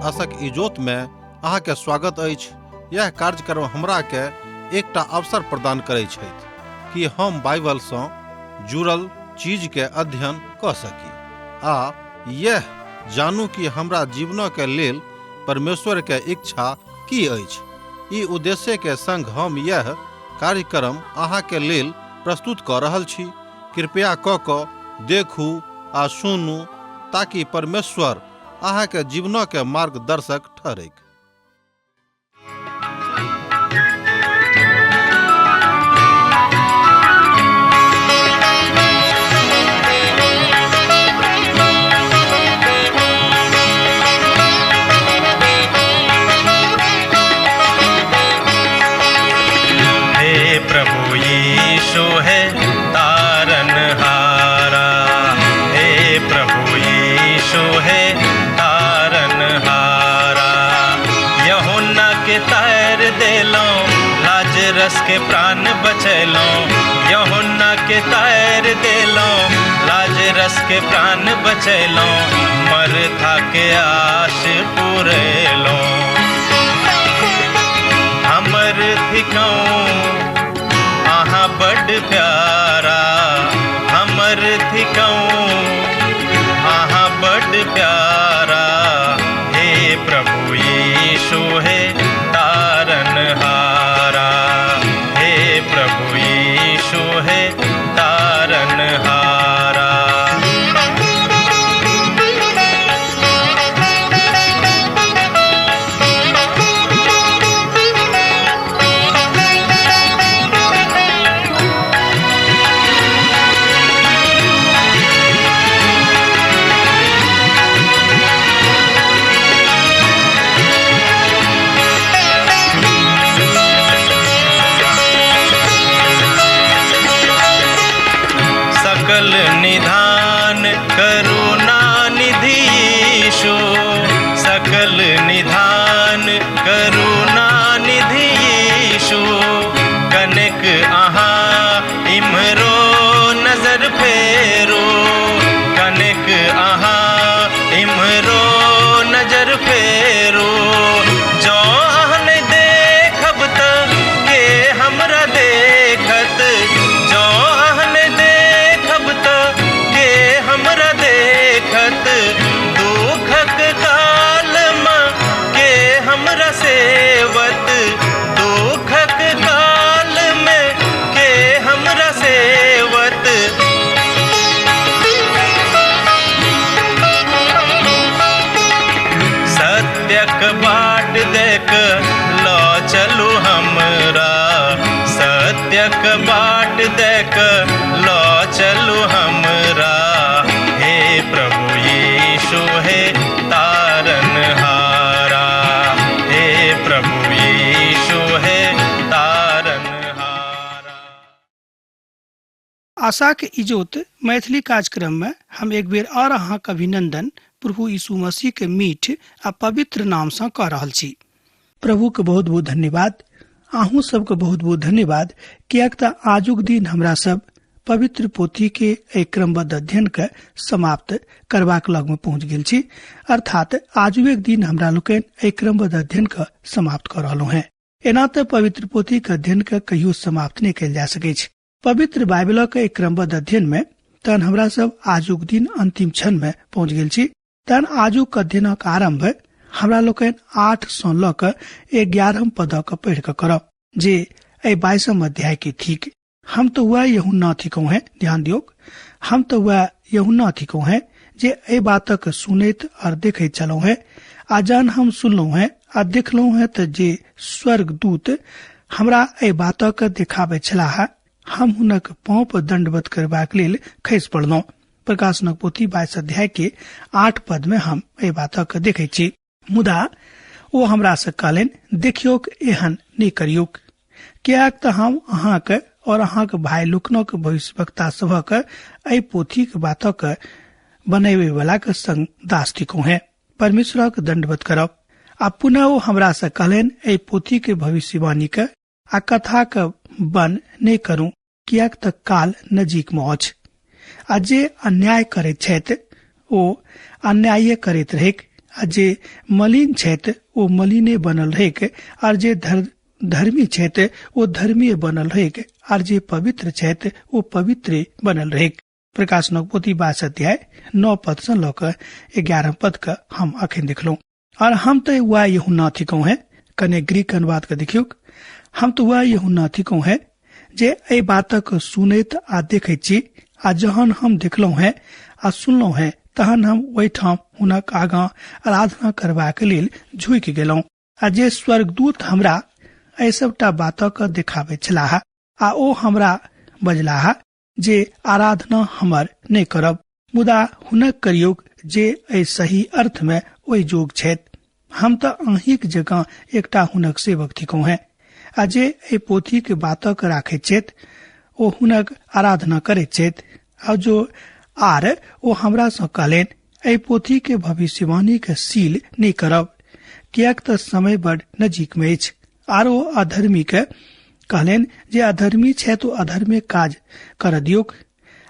आशक इजोत में अहाँ के स्वागत अछि। यह कार्यक्रम हमरा के एकटा अवसर प्रदान करै छथि कि हम बाइबल सँ जुड़ल चीज के अध्ययन कऽ सकी आ यह जानू कि हमरा जीवन के लेल परमेश्वर के इच्छा की अछि। ई उद्देश्य के संग हम यह कार्यक्रम अहाँ के लेल प्रस्तुत कऽ रहल छी। कृपया कऽ कऽ देखू आ सुनू ताकि परमेश्वर अहाँ के जीवन के मार्गदर्शक ठहरैक। हे प्रभु यीशु है तारन हारा, हे प्रभु यीशु है तारन हारा। यहुन्ना के तार देलो, लाजरस के प्राण बचैलो। यहुन्ना के तार देलो, लाजरस के प्राण बचैलो। मरथा के आश पुरेलो। हमर थिकौं अहाँ बड प्यारा, हमर थिकौं अहाँ बड प्यारा। हे प्रभु यीशु हे तारन हारा, हे प्रभु यीशु हे तारन हारा। सकल निधान करुणा निधि यीशु, सकल निधान करुणा निधि यीशु। कनक अहाँ इम्हरो नजर फेरो, कनक अहाँ इम्हरो नजर फेरो। जँ अहाँ नहि देखब तऽ के हमरा देखत, जँ अहाँ नहि देखब तऽ के हमरा देखत। दुखक कालमे के हमरा सेवत, दुखक कालमे के हमरा सेवत। सत्यक बाट देख लऽ चलू हमरा, सत्यक बाट देख लऽ चलू हमरा। हे प्रभु यीशु हे तारन हारा, हे प्रभु यीशु हे तारन हारा। आशाक इजोत मैथिली कार्यक्रम में हम एक बेर और अहाँक अभिनंदन प्रभु यीशु मसीह के मीठ आ पवित्र नाम सँ कऽ रहल छी। प्रभु के बहुत बहुत धन्यवाद, अहूँ सबके बहुत बहुत धन्यवाद, किएक तऽ आजुक दिन हमरा सब पवित्र पोथी के एहि क्रमबद्ध अध्ययन के समाप्त करबाक लग में पहुंच गेल छी। अर्थात आजुक दिन हमरा लोकनि एहि क्रमबद्ध अध्ययन के समाप्त कऽ रहलहुँ हेँ। एना तऽ पवित्र पोथी के अध्ययन के कहियो समाप्त नहि कयल जा सकैछ। पवित्र बाइबलक एहि क्रमबद्ध अध्ययन में तहन हमरा सब आजुक दिन अंतिम क्षण में पहुंच गेल छी। तहन आजुक अध्ययनक आरंभ हमरा लोकनि 8 सँ लऽ कऽ 11 पदक पढ़ि कऽ करब, जे एहि 22 अध्याय के थिक। हम तो वह यूहन्ना थिकहुँ हैं, ध्यान दियौक, हम तो वह यूहन्ना थिकहुँ हैं जे एहि बातक सुनैत और देखैत छलहुँ हैं। आ जहन हम सुनलहुँ हैं आ देखलहुँ हैं तऽ जे स्वर्गदूत हमरा एहि बातक देखाबैत छलाह, हम हुनक पाँव पर दंडवत करबाक लेल खसि पड़लहुँ। प्रकाशनक पोथी 22 अध्याय के 8 पद में हम एहि बातक देखैत छी। मुदा ओ हमरा से कहलनि, देखियौक, एहन नहि करियौक, किएक तऽ हम अहाँक और अहाँक भाय लोकनक भविष्यवक्ता सभक एहि पोथीक बातक बनैबे वला के संग दास थिकहुँ हैं। परमेश्वरक दंडवत करब। आ पुनः ओ हमरा से कहलनि, एहि पोथी के भविष्यवाणी के आ कथा के बन नहि करू, किएक तऽ काल नजीक मे अछि। आ जे अन्याय करैत छथि ओ अन्याये करैत रहैक, आ जे मलिन छथि ओ मलिने बनल रहैक, आर जे धर्मी छथि ओ धर्मीय बनल रहैक, आर जे पवित्र छथि ओ पवित्रे बनल रहैक। प्रकाशनक पोथी 22 अध्याय 9 पद से लऽ कऽ 11 पद के हम अखन देखलहुँ। और हम तो वह यूहन्ना थिकहुँ है, कने ग्रीक अनुवाद के देखियौ, हम तो वह यूहन्ना थिकहुँ है जे एहि बातक सुनैत आ देखैत छी, आ जहन हम देखलहुँ है आ सुनलहुँ है तहन हम ओहिठाम हुनक आगाँ आराधना करबाक लेल झुकि गेलहुँ। आ जे स्वर्गदूत हमरा एहि सबटा बातक देखाबैत छलाह आ ओ हमरा बजलाह जे आराधना हमर नहि करब, मुदा हुनक करियौक जे एहि सही अर्थ में ओहि जोग छथि। हम तऽ अहींक जकाँ एकटा हुनक सेवक थिकहुँ हैं, आ जे एहि पोथी के बातक राखैत छथि ओ हुनक आराधना करैत छथि। आ जो आर ओ हमरा सँ कहलनि, एहि पोथी के भविष्यवाणी के सील नहि करब, किएक तऽ समय बड़ नजीक में अछि। आर ओ अधर्मी के कहलनि, जे अधर्मी छथि ओ अधर्मे काज कर दियौक,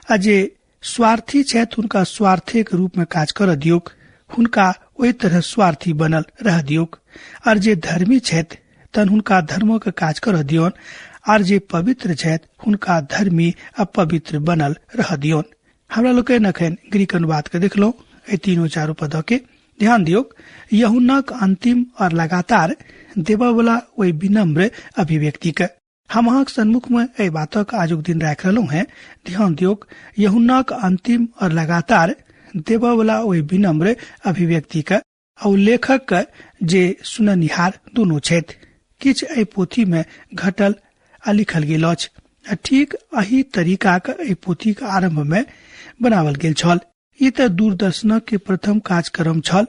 आ जे स्वार्थी छथि हुनका स्वार्थे के रूप में काज कर दियौक, हुनका ओहि तरह स्वार्थी बनल रह दियौक। आर जे धर्मी छथि तहन हुनका धर्मक काज कर दियौन, आर जे पवित्र छथि हुनका धर्मी आ पवित्र बनल रह दियौन। हमरा लोकनि अखन ग्रीक अनुवाद के देखलहुँ, एहि तीनों चारू पद के ध्यान दियौक। यूहन्नाक अंतिम और लगातार देबयवला ओहि विनम्र अभिव्यक्ति के हम अहाँक सन्मुख में एहि बातक आजुक दिन राखि रहलहुँ हैं। ध्यान दियौक, यूहन्नाक अंतिम और लगातार देबयवला ओहि विनम्र अभिव्यक्ति के आ लेखक के जे सुननिहार दुनू छथि। किछु एहि पोथी में घटल आ लिखल गेल अछि, आ ठीक एहि तरीकाक एहि पोथीक आरंभ में बनावल गेल छल। ई तऽ दूरदर्शनक के प्रथम कार्यक्रम छल,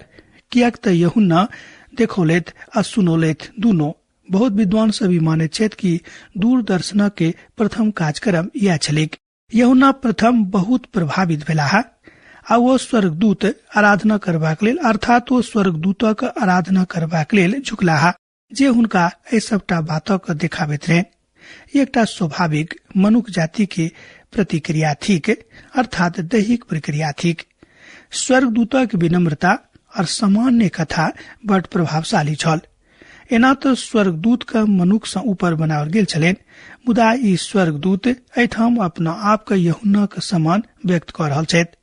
किएक तऽ यूहन्ना देखौलथि आ सुनौलथि दुनू। बहुत विद्वान सब ई मानैत छथि कि दूरदर्शनक के प्रथम कार्यक्रम इएह छलैक। यूहन्ना प्रथम बहुत प्रभावित भेलाह आ ओ स्वर्गदूत आराधना करबाक लेल, अर्थात ओ स्वर्गदूतक आराधना करबाक लेल झुकलाह जे हुनका एहि सबटा बातक देखाबैत रहनि। एकटा स्वाभाविक मनुख जाति के प्रतिक्रिया थिक, अर्थात दैहिक प्रक्रिया थिक। स्वर्गदूतक विनम्रता और सामान्य कथा बड़ प्रभावशाली छल। एना तऽ स्वर्गदूत के मनुख सँ ऊपर बनाओल गेल छलनि, मुदा ई स्वर्गदूत एहिठाम अपना आप के यूहन्ना के समान व्यक्त कऽ रहल छथि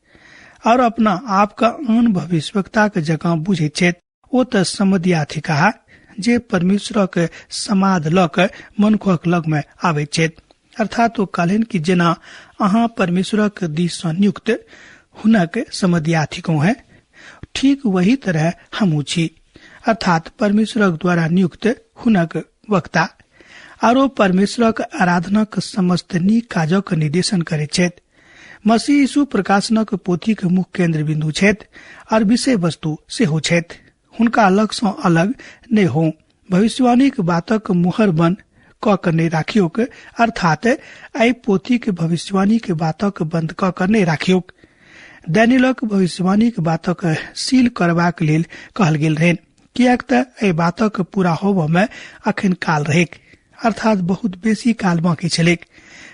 और अपना आप के आन भविष्यवक्ता के जकाँ बुझैत छथि। ओ तऽ समदिया थिकाह जे परमेश्वरक समाद लऽ कऽ मनुखक लग में आबैत छथि। अर्थात ओ कहलनि कि जेना अहाँ परमेश्वरक दिस सँ नियुक्त हुनक समदिया थिकहुँ हैं, ठीक वही तरह हमहूँ छी, अर्थात परमेश्वरक द्वारा नियुक्त हुनक वक्ता। आरो परमेश्वरक आराधनाक समस्त नीक काजक निर्देशन करैत छथि। मसीह यीशु प्रकाशनक पोथीक मुख्य केंद्र बिंदु छथि और विषय वस्तु सेहो छथि। हुनका अलग सँ अलग नहि हो, भविष्यवाणीक बातक मुहर बंद कऽ के नहि राखियौक, अर्थात एहि पोथीक भविष्यवाणीक बातक बंद कऽ के नहि राखियौक। दानिय्येलक भविष्यवाणीक बातक सील करबाक लेल कहल गेल रहनि, किएक तऽ एहि बातक पूरा होबऽ मे अखन काल रहैक, अर्थात बहुत बेसी काल बाँकी छलैक,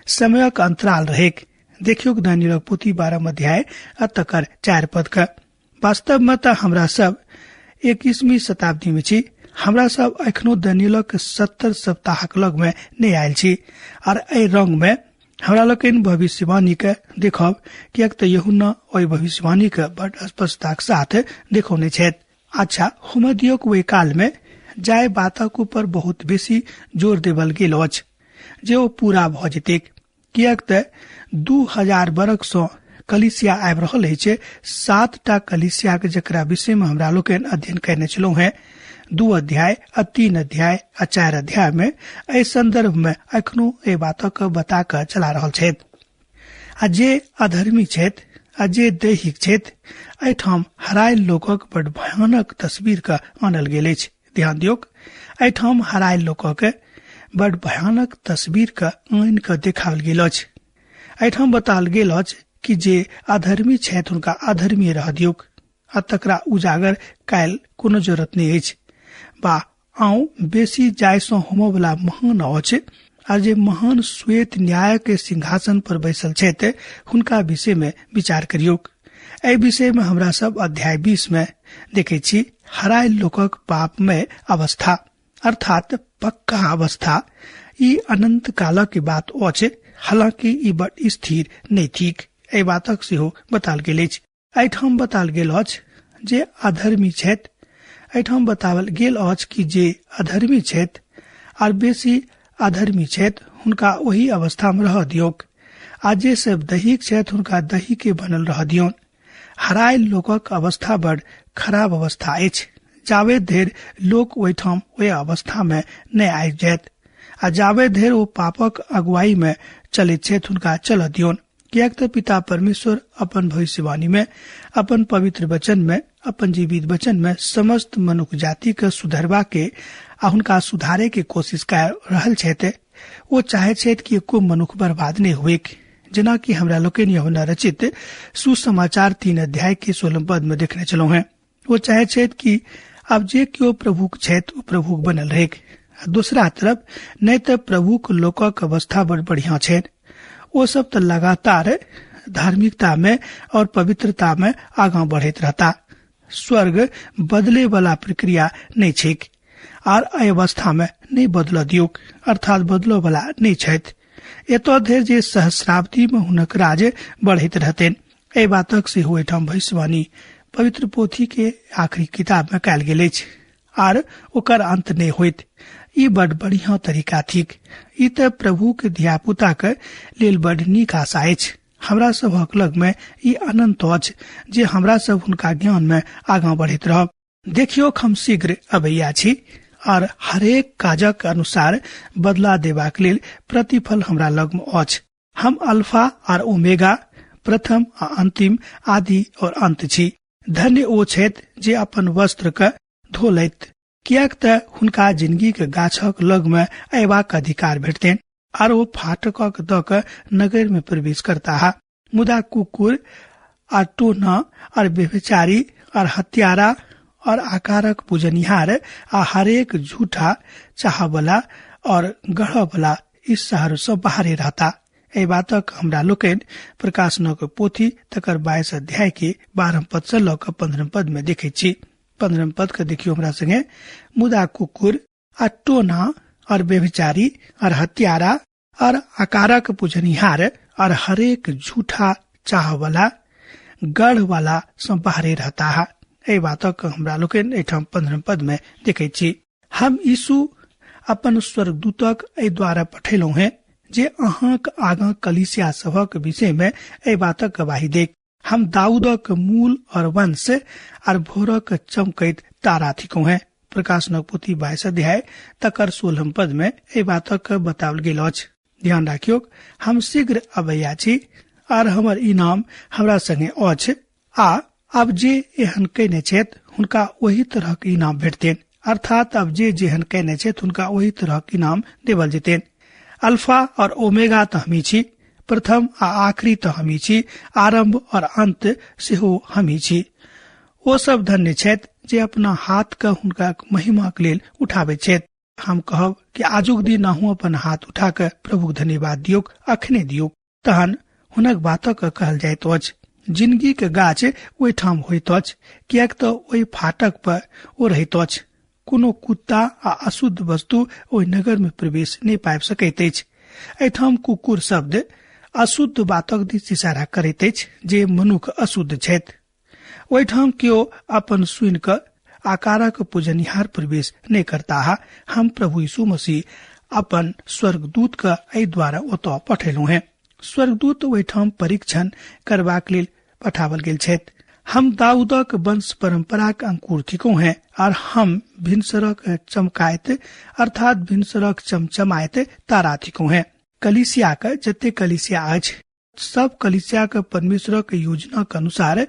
समयक अंतराल रहैक। देखियौक दानिय्येलक पोथी 12 अध्याय आ तकर 4 पद के। वास्तव में तऽ हमरा सब 21वीं शताब्दी में छी, हमरा सब एखनो दानिय्येलक 70 सप्ताहक लग में नहि आयल छी, आर एहि रंग में हमरा लोकनि भविष्यवाणी के देखब, किएक तऽ यूहन्ना ओहि भविष्यवाणी के बड़ स्पष्टताक साथ देखौने छथि। अच्छा, होमय दियौक ओहि काल में जाहि बातक ऊपर बहुत बेसी जोर देबल गेल अछि जे ओ पूरा भऽ जेतैक, किएक तऽ 2000 बरख सँ कलीसिया आबि रहल अछि। 7टा कलीसियाक जकरा विषय में हमरा लोकनि अध्ययन कयने छलहुँ हेँ, 2 अध्याय आ 3 अध्याय आ 4 अध्याय में एहि संदर्भ में एखनो एहि बातक बता कऽ चला रहल छथि। आ जे अधर्मी छथि आ जे दैहिक छथि, एहिठाम हरायल लोकक बड़ भयानक तस्वीर के आनल गेल अछि। ध्यान दियौक, एहिठाम हरायल लोकक बड़ भयानक तस्वीर के आनि कऽ देखाओल गेल अछि। एहिठाम बताओल गेल अछि कि जे अधर्मी छथि हुनका अधर्मी रह दियौक आ तकरा उजागर कयल कोनो जरूरत नहि अछि। बा आउ बेसी जाय सँ होमयवला महान अछि आ जे महान श्वेत न्याय के सिंहासन पर बैसल छथि हुनका विषय में विचार करियौक। एहि विषय में हमरा सब अध्याय 20 में देखे छी हरायल लोकक पापमय अवस्था अर्थात पक्का अवस्था। ई अनंत कालक के बात अछि, हालांकि ई बड स्थिर नहि थिक। एहि बातक सेहो बताल गेल अछि। एहिठाम बताल गेल अछि जे अधर्मी छथि। एहिठाम बतावल गेल अछि कि जे अधर्मी छथि आर बेसी अधर्मी छथि हुनका ओहि अवस्था में रह दियौक, आ जे सब दैहिक छथि हुनका दही के बनल रह दियौन। हरायल लोकक अवस्था बड़ खराब अवस्था अछि। जाबे धरि लोक ओहिठाम ओहि अवस्था में नहि आबि जायत आ जाबे धरि ओ पापक अगुवाई में चलैत छथि हुनका चलऽ दियौन, किएक तऽ पिता परमेश्वर अपन भविष्यवाणी में, अपन पवित्र वचन में, अपन जीवित वचन में समस्त मनुख जाति के सुधरवा के आ हुनका सुधारे के कोशिश कर रहल छथि। ओ चाहे छथि कि एको मनुख बर्बाद नहि हुए, जेना कि हमरा लोकनि यूहन्ना रचित सुसमाचार 3 अध्याय के 16 पद में देखने छलहुँ हैं। ओ चाहे छथि कि आब जे केओ प्रभुक छथि ओ प्रभुक बनल रहैक। दूसरा तरफ नहि तऽ प्रभुक लोकक अवस्था बड़ बढ़िया छै, ओ सब तऽ लगातार धार्मिकता में और पवित्रता में आगा बढ़ैत रहता। स्वर्ग बदले वाला प्रक्रिया नहि छैक आर एहि अवस्था में नहि बदल दियौक, अर्थात बदलो वाला नहि छथि। एतऽ धरि जे सहस्राब्दी में हुनक राज बढ़ैत रहतनि। एहि बातक सेहो एहिठाम भविष्यवाणी पवित्र पोथी के आखिरी किताब में कयल गेल अछि आर ओकर अंत नहि होइत। ई बड बढ़िया तरीका थिक। ई तऽ प्रभु के धियापुता के लेल बड नीक आशा अछि। हमरा सबहक लग में ई अनंत अछि जे हमरा सब हुनका ज्ञान में आगाँ बढ़ैत रहब। देखियो, हम शीघ्र अबैया छी और हरेक काजक अनुसार बदला देबाक लेल प्रतिफल हमरा लग में अछि। हम अल्फा और ओमेगा, प्रथम आ अंतिम, आदि और अंत छी। धन्य ओ छथि जे अपन वस्त्र के धो लैत, किएक तऽ हुनका जिंदगी के गाछक लग में अयबाक अधिकार भेटतनि आर ओ फाटकक दऽ के नगर में प्रवेश करताह। मुदा कुकुर आ टोना और व्यभिचारी और हत्यारा और आकारक पूजनिहार आ हरेक झूठा चाहवला और गढ़वला इस शहर सँ बाहरे रहता। एहि बातक हमरा लोकनि प्रकाशनक पोथी तकर 22 अध्याय के 12 पद सँ लऽ कऽ 15 पद में देखै छी। 15 पद के देखियो हमरा संगे, मुदा कुकुर आ टोना और व्यभिचारी और हत्यारा और आकारक पूजनिहार और हरेक झूठा चाहवला गढ़वाला सँ बाहरे रहता है। एहि बातक हमरा लोकनि एहिठाम 15 पद में देखै छी। हम यीशु अपन स्वर्गदूतक एहि द्वारा पठेलहुँ हैं जे अहाँक आगाँ कलीसिया सभक विषय में एहि बातक गवाही देख। हम दाऊदक मूल और वंश और भोरक चमकैत तारा थिकहुँ हैं। प्रकाशनक पोथी 22 अध्याय तकर 16 पद में एहि बातक बताओल गेल अछि। ध्यान राखियौ, हम शीघ्र अबैया छी और हमर इनाम हमरा संगे अछि आ अब जे एहन कयने छथि हुनका ओही तरहक इनाम भेटतनि, अर्थात अब जे जेहन कयने छथि हुनका ओही तरहक इनाम देवल जेतनि। अल्फा और ओमेगा तऽ हमही छी, प्रथम आ आखिरी तऽ हमही छी, आरंभ और अंत सेहो हमही छी। ओ सब धन्य छथि जे अपना हाथ के हुनका महिमा के लेल उठाबै छथि। हम कहब कि आजुक दिन अहूँ अपन हाथ उठा के प्रभुक धन्यवाद दियौक, अखने दियौक। तहन हुनक बातक कहल जाइत अछि, जिंदगी के गाछ ओहिठाम होइत अछि, किएक तऽ ओहि फाटक पर ओ रहैत अछि। कोनो कुत्ता आ अशुद्ध वस्तु ओहि नगर में प्रवेश नहि पाबि सकैत अछि। एहिठाम कुकुर शब्द अशुद्ध बातक दिस इशारा करैत अछि जे मनुख अशुद्ध छथि। ओहिठाम केओ अपन सुनि कऽ आकारक पूजनिहार प्रवेश नहि करताह। हम प्रभु यीशु मसीह अपन स्वर्गदूत के एहि द्वारा ओतऽ पठेलहुँ हैं। स्वर्गदूत ओहिठाम परीक्षण करबाक लेल पठावल गेल छथि। हम दाऊदक वंश परंपराक अंकुर थिकहुँ हैं और हम भिनसरक चमकाइत अर्थात भिनसरक चमचमाइत तारा थिकहुँ हैं। कलीसियाक जते कलीसिया अछि सब कलीसियाक परमेश्वरक योजनाक अनुसार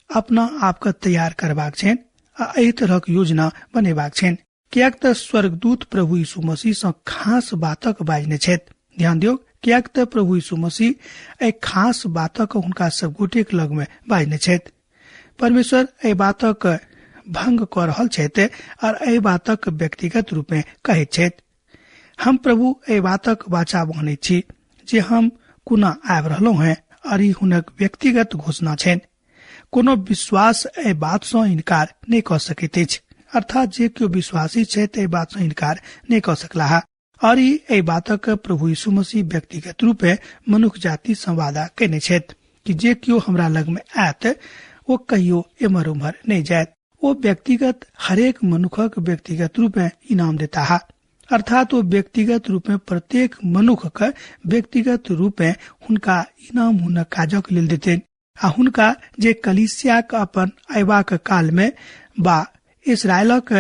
अपना आपके तैयार करबाक छनि आ एहि तरहक योजना बनेबाक छनि, किएक तऽ स्वर्गदूत प्रभु यीशु मसीह सँ खास बातक बाजने छथि। ध्यान दियौ, किएक तऽ प्रभु यीशु मसीह एहि खास बातक हुनका सब गोटेक लग मे बाजने छथि। परमेश्वर एहि बातक भंग कऽ रहल छथि और एहि बातक व्यक्तिगत रूप मे कहैत छथि। हम प्रभु एहि बातक वाचा बान्हैत छी जे हम कोना आबि रहलहुँ हैं और ई हुनक व्यक्तिगत घोषणा छनि। कोनो विश्वास एहि बात सँ इनकार नहि कऽ सकैत अछि, अर्थात जे केओ विश्वासी छथि एहि बात सँ इनकार नहि कऽ सकलाह। और ई एहि बातक प्रभु यीशु मसीह व्यक्तिगत रूपे मनुख जाति सँ वादा केने छथि कि जे केओ हमरा लग में आयत ओ कहियो एम्हर उम्हर नहि जायत। ओ व्यक्तिगत हरेक मनुखक व्यक्तिगत रूपे इनाम देताह, अर्थात ओ व्यक्तिगत रूपे प्रत्येक मनुख के व्यक्तिगत रूपे हुनका इनाम हुनक काजक लेल देतनि आ हुनका जे कलीसियाक अपन अयबाक काल में बा इसराइलक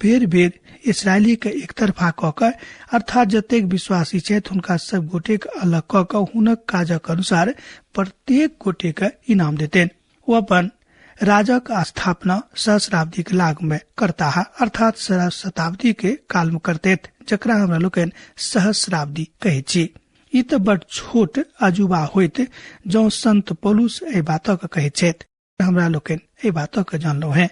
बेर बेर इसराइली के एकतरफा कऽ के, अर्थात जतेक विश्वासी छथि हुनका सब गोटे के अलग कऽ के हुनक काजक अनुसार प्रत्येक गोटे के इनाम देतनि। ओ अपन राजक स्थापना सहस्राब्दी के लाग में करताह, अर्थात शताब्दी के काल में करते, जकरा हमरा लोकनि सहस्राब्दी कहै छी। ई तऽ बड छोट अजूबा होइत जौं संत पौलुस एहि बातक कहैत छथि। हमरा लोकनि एहि बातक जानलहुँ हेँ।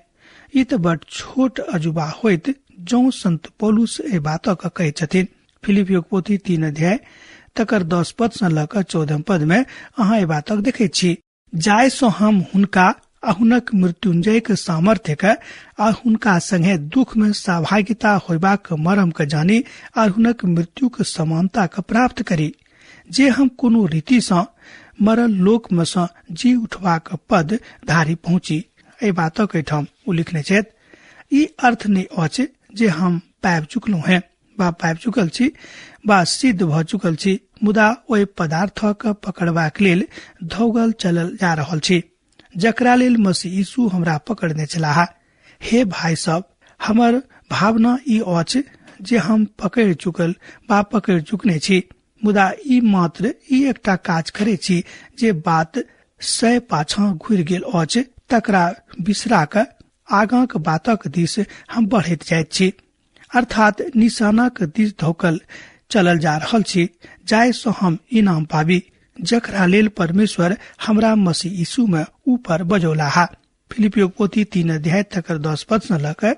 ई तऽ बड छोट अजूबा होइत जौं संत पौलुस एहि बातक कहैत छथिन। फिलिपियोक पोथी 3 अध्याय तकर 10 पद सँ लऽ कऽ 14 पद में अहाँ एहि बातक देखैत छी। जाय सँ हम हुनका आ हुनक मृत्युंजय के सामर्थ्य के आ हुनका संगे दुख में सहभागिता होयबाक मरम के जानी आ हुनक मृत्यु के समानता के प्राप्त करी, जे हम कोनो रीति सँ मरल लोक में सँ जी उठबाक पद धारी पहुँची। एहि बातक एहिठाम ओ लिखने छथि। ई अर्थ नहि अछि जे हम पाबि चुकलहुँ हेँ बा पाबि चुकल छी बा सिद्ध भऽ चुकल छी, मुदा ओहि पदार्थक पकड़बाक लेल धौगल चलल जा रहल छी जकरा लेल मसीह यीशु हमरा पकड़ने छलाह। हे भाई सब, हमर भावना ई अछि जे हम पकड़ चुकल बा पकड़ चुकने छी, मुदा ई मात्र ई एकटा काज करे छी जे बात सय पाछाँ घुरि गेल अछि तकरा बिसरा कऽ आगाँक बातक दिस हम बढ़ैत जाइत छी, अर्थात निशानाक दिस धोकल चलल जा रहल छी, जाहि सँ हम इनाम पाबी जकरा लेल परमेश्वर हमरा मसीह यीशु में ऊपर बजौलाहा। फिलिपियो पोथी 3 अध्याय तकर 10 पद सँ लऽ कऽ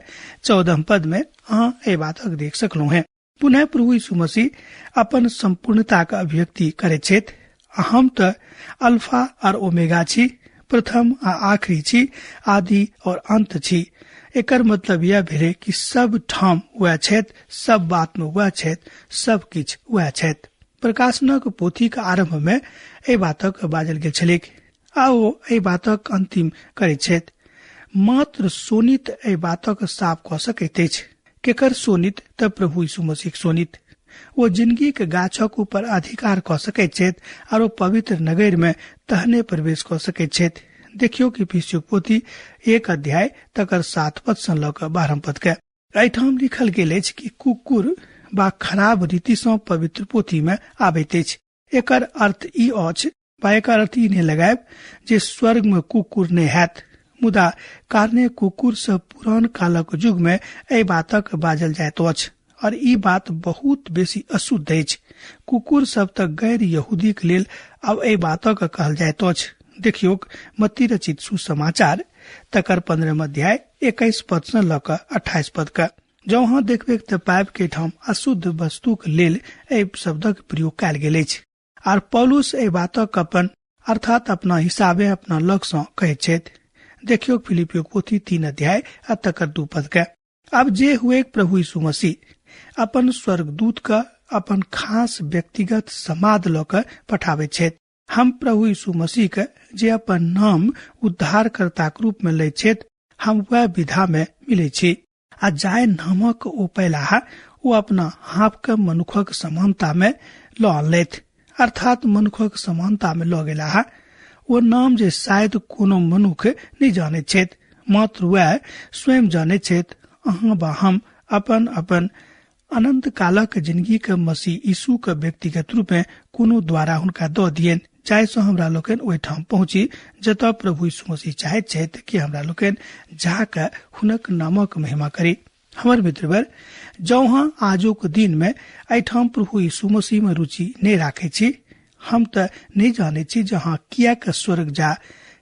14 पद में अहाँ एहि बातक देख सकलहुँ हेँ। पुनः प्रभु यीशु मसीह अपन सम्पूर्णताक अभिव्यक्ति करैत छथि, हम तऽ अल्फा और ओमेगा छी, प्रथम आ आखिरी छी, आदि और अंत छी। एकर मतलब यह भेलै कि सब ठाम वएह छथि, सब बात में वएह छथि, सब किछु वएह छथि। प्रकाशनक पोथीक आरंभ में एहि बातक बाजल गेल छलैक आ ओ एहि बातक अंतिम करैत छथि। मात्र शोणित एहि बातक साफ कऽ सकैत अछि। केकर शोणित? तऽ प्रभु यीशु मसीहक शोणित। ओ जिंदगीक गाछक ऊपर अधिकार कऽ सकैत छथि आर ओ पवित्र नगर में तहने प्रवेश कऽ सकैत छथि। देखियौ कि इफिसियोक पोथी 1 अध्याय तकर 7 पद सँ लऽ कऽ 12 पद के एहिठाम लिखल गेल अछि कि कुकुर बा खराब रीति सँ पवित्र पोथी में आबैत अछि। एकर अर्थ ई अछि बा एकर अर्थ ई नहि लगायब जे स्वर्ग में कुकुर नहि हैत, मुदा कारणे कुकुर सँ पुरान कालक युग में एहि बातक बाजल जाइत अछि और ई बात बहुत बेसी अशुद्ध अछि। कुकुर सब तऽ गैर यहूदीक लेल आब एहि बातक कहल जाइत अछि। देखियौक मत्ती रचित सुसमाचार तकर 15 अध्याय 21 पद सँ लऽ कऽ 28 पद के। जँ अहाँ देखबैक तऽ पाबि के ठाम अशुद्ध वस्तुक लेल एहि शब्दक प्रयोग कयल गेल अछि। आर पौलुस एहि बातक अपन अर्थात अपना हिसाबे अपना लग सँ कहैत छथि। देखियौक फिलिपियोक पोथी 3 अध्याय आ तकर 2 पद के। अब जे हुए प्रभु यीशु मसीह अपन स्वर्गदूत के अपन खास व्यक्तिगत समाद लऽ कऽ पठाबैत छथि। हम प्रभु यीशु मसीह के जे अपन नाम उद्धारकर्ताक रूप में लैत छथि, हम वएह विधा में मिलै छी। आ जाय नामक ओ पैलाह ओ अपना हाफ के मनुखक समानता में लऽ अनलथि, अर्थात मनुखक समानता में लऽ गेलाह। ओ नाम जे शायद कोनो मनुख नहि जानैत छथि, मात्र वएह स्वयं जानैत छथि। अहाँ बा हम अपन अपन अनंत कालक जिंदगी के मसीह यीशु के व्यक्तिगत रूपे कोनो द्वारा हुनका दऽ दियनि, जाहि सँ हमरा लोकनि ओहिठाम पहुँची जतऽ प्रभु यीशु मसीह चाहैत छथि कि हमरा लोकनि जा कऽ हुनक नामक महिमा करी। हमर मित्रवर, जँ अहाँ आजुक दिन में एहिठाम प्रभु यीशु मसीह में रुचि नहि राखै छी, हम तऽ नहि जानै छी जे अहाँ किएक स्वर्ग जा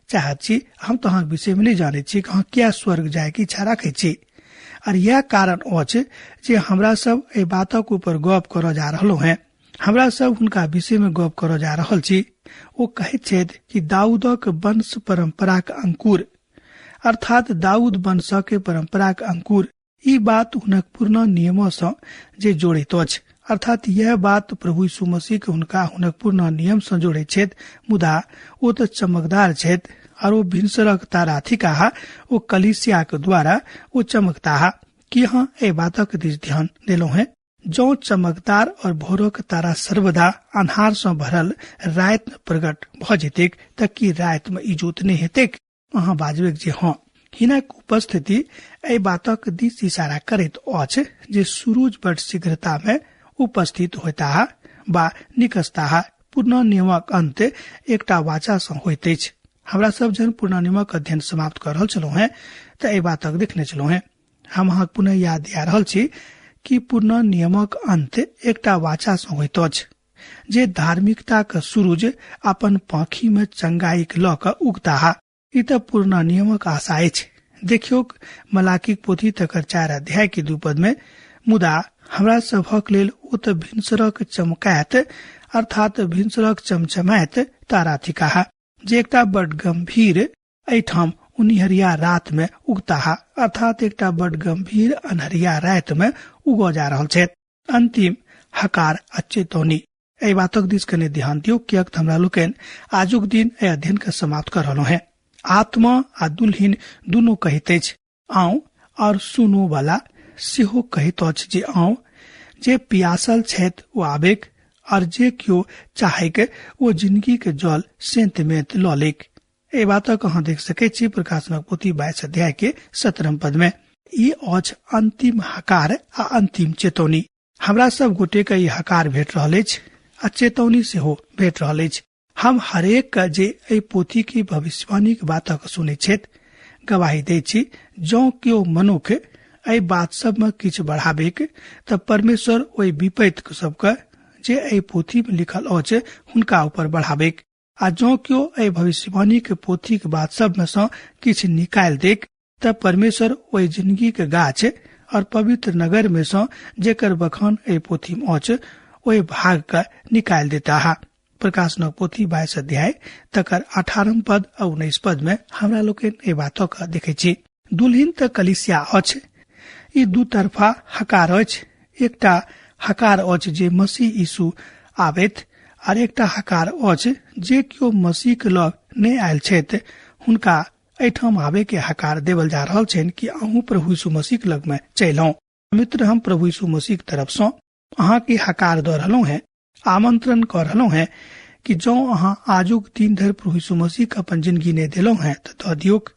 चाहैत छी। हम तऽ अहाँके विषय में नहि जानै छी कि अहाँ किया स्वर्ग जायके इच्छा राखै छी। और यह कारण अछि जे हमरा सब एहि बातक ऊपर गप करऽ जा रहलहुँ हेँ। हमरा सब हुनका विषय में गप करऽ जा रहल छी। ओ कहैत छथि कि दाऊदक वंश परंपराक अंकुर, अर्थात दाऊद वंशक परंपराक अंकुर, ई बात हुनक पूर्ण नियम सँ जे जोड़ैत अछि। अर्थात यह बात प्रभु यीशु मसीह के हुनका हुनक पूर्ण नियम सँ जोड़ैत छथि। मुदा ओ तऽ चमकदार छथि और ओ भिनसरक तारा थिकाह, ओ कलीसियाक द्वारा ओ चमकताह। की अहाँ एहि बातक दिस ध्यान देलहुँ हैं? जौ चमकदार और भोरक तारा सर्वदा अन्हार सँ भरल राति में प्रकट भऽ जेतैक तऽ की राति में इजोत नहि हेतैक? अहाँ बाजबैक जे हँ। हिनक उपस्थिति एहि बातक दिस इशारा करैत अछि जे सूरज बड शीघ्रता में उपस्थित होताह बा निकसताह। पूर्ण नियमक अंत एकटा वाचा सँ होइत अछि। हमरा सब जहन पूर्ण नियमक अध्ययन समाप्त कर रहल छलहुँ हेँ तऽ एहि बातक देखने छलहुँ हेँ। हम अहाँक पुनः याद दिया रहल छी कि पूर्ण नियमक अंत एकटा वाचा सँ होइत अछि जे धार्मिकताक सूरज अपन पाखी में चंगाईक लऽ कऽ उगताह। ई तऽ पूर्ण नियमक आशा अछि। देखियौक मलाकीक पोथी तकर 4 अध्याय के 2 पद में, मुदा हमरा सभक लेल ओ तऽ भिनसरक चमकायत, अर्थात भिनसरक चमचमायत तारा थिकाह, जे एकटा बड गंभीर एहिठाम उनिहरिया रात में उगताह, अर्थात एकटा बड गंभीर अन्हरिया रात में उगऽ जा रहल छथि। अंतिम हकार आ चेतौनी। एहि बातक दिस कने ध्यान दियौ, किएक तऽ हमरा लोकनि आजुक दिन एहि अध्ययन के समाप्त कर रहलहुँ हेँ। आत्मा आ दुल्हिन दुनू कहैत अछि आउ, और सुनू वाला सेहो कहैत अछि जे आउ। जे पियासल छथि ओ आबेक, और जे केओ चाहैक ओ जिंदगी के जल सेंत मेंत लऽ लेक। एहि बातक अहाँ देख सकैत छी प्रकाशनक पोथी 22 अध्याय के 17 पद में। ई अछि अंतिम हकार आ अंतिम चेतौनी। हमरा सब गोटे के ई हकार भेट रहल अछि आ चेतौनी सेहो भेट रहल अछि। हम हरेक के जे एहि पोथी के भविष्यवाणी के बातक सुनै छथि गवाही दै छी, जँ केओ मनुख एहि बात सब में किछु बढ़ाबेक तऽ परमेश्वर ओहि विपैत सबके जे एहि पोथी में लिखल अछि हुनका ऊपर बढ़ाबेक, आ जँ केओ एहि भविष्यवाणी के पोथी के बात सब में सँ किछु निकालि देक तऽ परमेश्वर ओहि जिंदगी के गाछ और पवित्र नगर में सँ जेकर बखान एहि पोथी में अछि ओहि भाग के निकालि देताह। प्रकाशनक पोथी 22 अध्याय तकर 18 पद आ 19 पद में हमरा लोकनि एहि बातक देखै छी। दुल्हिन तऽ कलीसिया अछि। ई दू तरफा हकार अछि। एकटा हकार अछि जे मसीह यीशु आबैत, आर एकटा हकार अछि जे केओ मसीह के लग नहि आयल छथि हुनका एहिठाम आबे के हकार देवल जा रहल छनि कि अहूँ प्रभु यीशु मसीह के लग में चलि आउ। मित्र, हम प्रभु यीशु मसीह के तरफ सँ अहाँ के हकार दऽ रहलहुँ हेँ, आमंत्रण कऽ रहलहुँ हेँ कि जँ अहाँ आजुक दिन धरि प्रभु यीशु मसीह के अपन जिंदगी नहि देलहुँ हेँ तऽ दऽ दियौक,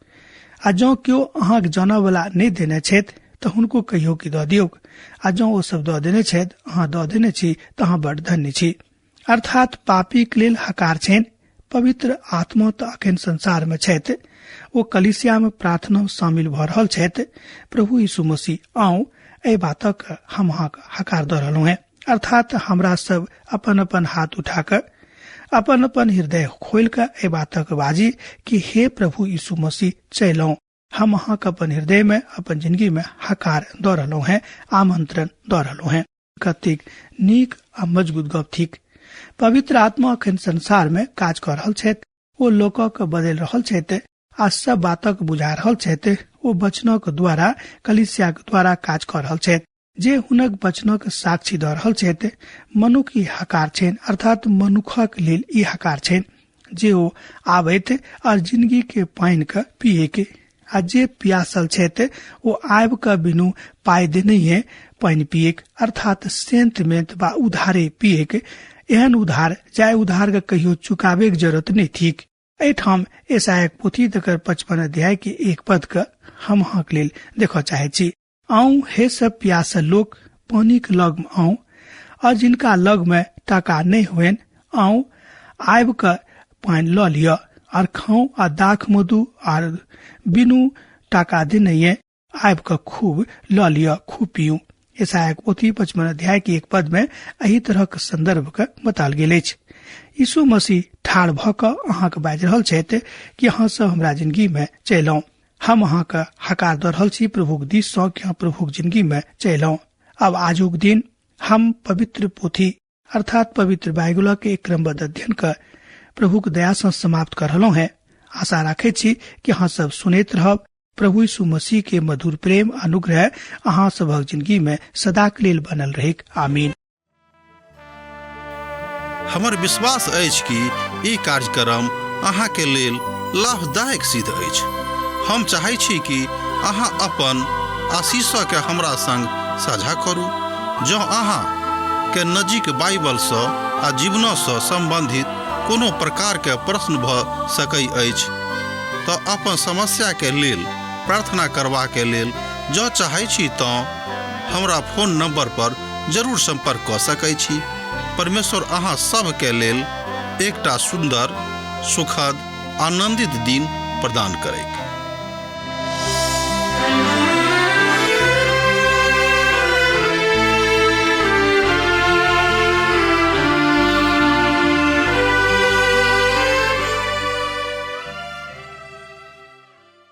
आ जँ केओ अहाँके जानऽ वाला नहि देने छथि तऽ हुनको कहियौ कि दऽ दियौक, आ जँ ओ सब दऽ देने छथि, अहाँ दऽ देने छी तऽ अहाँ बड़ धन्य छी। अर्थात पापीक लेल हकार छनि। पवित्र आत्मा तऽ अखन संसार में छथि, ओ कलीसिया में प्रार्थना में शामिल भऽ रहल छथि। प्रभु यीशु मसीह आउ, एहि बातक हम अहाँके हकार दऽ रहलहुँ हेँ। अर्थात हमरा सब अपन अपन हाथ उठा कऽ अपन अपन हृदय खोलि कऽ एहि बातक बाजी कि हे प्रभु यीशु मसीह चलि आउ, हम अहाँके अपन हृदय में अपन जिंदगी में हकार दऽ रहलहुँ हेँ, आमंत्रण दऽ रहलहुँ हेँ। कतेक नीक आ मजबूत गप थिक। पवित्र आत्मा अखन संसार में काज कऽ रहल छथि, ओ लोकक बदलि रहल छथि आ सब बातक बुझा रहल छथि। ओ वचनक द्वारा कलीसियाक द्वारा काज कऽ रहल छथि जे हुनक वचनक साक्षी दऽ रहल छथि। मनुख ई हकार छनि, अर्थात मनुखक लेल ई हकार छनि जे ओ आबैत और जिंदगी के पानि के पिए के, आ जे प्यासल छथि ओ आबि कऽ बिनु पाइ देनहिये पानि पिएक, अर्थात सेंत मेंत बा उधारे पिएक। एहन उधार जाहि उधार के कहियो चुकाबे के जरूरत नहि थिक। एहिठाम यशायाह पोथी तकर 55 अध्याय के 1 पद के हम अहाँक लेल देखऽ चाहै छी। आउ हे सब प्यासल लोक, पानी के लग में आउ, और जिनका लग में टाका नहीं होइन आउ आबि कऽ पानि लऽ लिअ, और खाउ आ दाख मधु और बिनु टाका देनहिये आबि कऽ खूब लऽ लिअ, खूब पियू। यशायाह पोथी 55 अध्याय के 1 पद में एहि तरहक संदर्भ के बताओल गेल अछि। यीशु मसीह ठाढ़ भऽ कऽ अहाँके बाजि रहल छथि कि अहाँ सब हमरा जिंदगी में चलि आउ। हम अहाँके हकार दऽ रहल छी प्रभुक दिस सँ कि अहाँ प्रभुक जिंदगी में चलि आउ। अब आजुक दिन हम पवित्र पोथी अर्थात पवित्र बाइबलक एक क्रमबद्ध अध्ययन के प्रभुक दया सँ समाप्त कर रहलहुँ हैं। आशा राखै छी कि अहाँ सब सुनैत रहब। प्रभु यीशु मसीह के मधुर प्रेम अनुग्रह अहाँ सबहक जिंदगी में सदा के लेल बनल रहेक। आमीन। हमर विश्वास अछि कि ई कार्यक्रम अहाँके लेल लाभदायक सिद्ध अछि। हम चाहै छी कि अहाँ अपन आशीषके हमरा संग साझा करू। जँ अहाँ के नजीक बाइबलसँ आ जीवनसँ सम्बन्धित कोनो प्रकारके प्रश्न भऽ सकै अछि तऽ अपन समस्याके लेल प्रार्थना करबाके लेल जँ चाहै छी तँ हमरा फोन नंबर पर जरूर संपर्क कऽ सकै छी। परमेश्वर अहाँ सभके लेल एकटा सुन्दर, सुखद, आनंदित दिन प्रदान करैक।